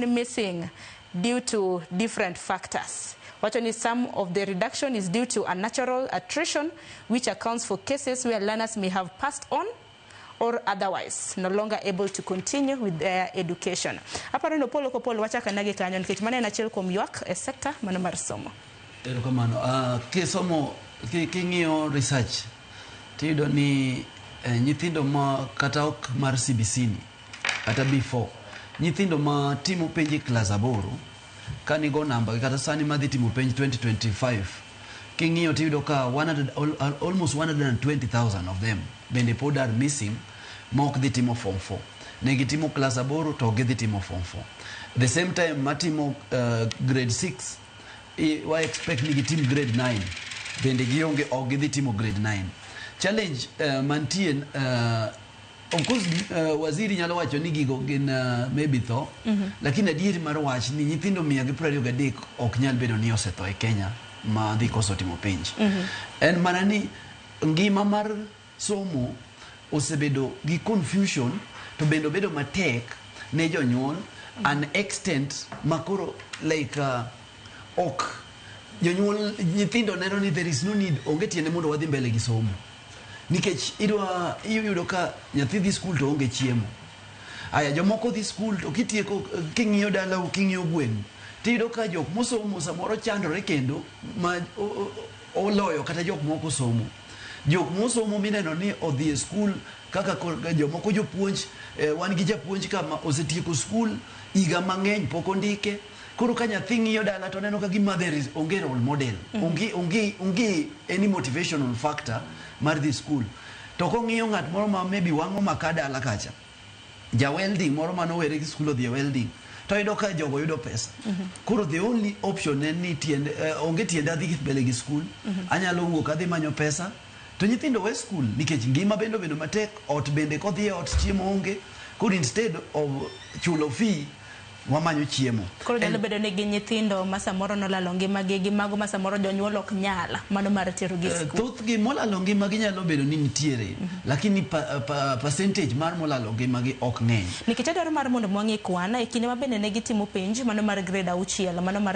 Missing due to different factors. Wacho ni some of the reduction is due to a natural attrition, which accounts for cases where learners may have passed on or otherwise no longer able to continue with their education. Aparo ni Opolo Kopolo wachako anagi kanyo nikech mano en achiel kuom ywak e sekta mano mar somo. Erokamano. Kisomo king'iyo research tiyudo ni nyithindo ma kata ok mar CBC ni kata before, nyithindo ma timo penj e klas 8 kanigo namba kata sani madhi timo penj 2025, king'iyo tiyudo ka 100, almost 120,000 of them bende pod are missing, ma ok dhi timo form 4. Ne gitimo klas 8 to ok gidhi timo form 4. The same time matimo grade 6, wa expect ni gitim grade 9, bende gionge, ok gidhi timo grade 9. Challenge mantie, of course, waziri nyalo wacho ni gigo gin maybe tho, lakini adieri mar wach ni nyithindo 123 ok nyal bedo ni osetho e Kenya ma dhi koso timo penj. En mana ni ngima mar somo osebedo gi confusion, to bende obedo matek ne jonyuol an extent makoro like ok jonyuol, nyithindo neno ni there is no need, onge tiende mondo wadhi mbele gi somo, nikech idwa iyudo ka nyathi dhi skul to onge chiemo. Aya, jomoko dhi skul to kitieko, king'iyo dalau, king'iyo gweng', tiyudo ka jok mosomo samoro chandore kendo ma oloyo kata jok moko somo. Jok mosomo mineno ni odhi e skul kaka jomoko jopuonj, wan gi japuonj kama osetieko skul higa mang'eny pok ondike. Koro ka nyathi ng'iyo dala to neno ka gima there is onge role model, onge any motivational factor mar dhi skul. To kong'iyo ng'at moro ma maybe wang'o maka dala kacha, ja welding moro manowere gi skul odhi e welding, to yudo ka jogo yudo pesa. Koro the only option en ni tiende onge tiende adhi mbele gi skul, anyalo wuok adhi manyo pesa. To nyithindo we skul nikech ngima bende obedo matek, ot bende kodhi e ot chiemo onge. Koro instead of chulo fee, wamanyo chiemo. Koro nyalo bedo ni gin nyithindo ma samoro nolalo ngimagi gi mago ma samoro jonyuol ok nyal mano mar terogi e skul. Thothgi molalo ngimagi nyalo bedo ni nitiere, lakini percentage mar molalo ngimagi ok ng'eny. Nikech adwaro mar mondo mwang'e kwan e kinde ma bende ne gitimo penj mano mar grade 6 mano mar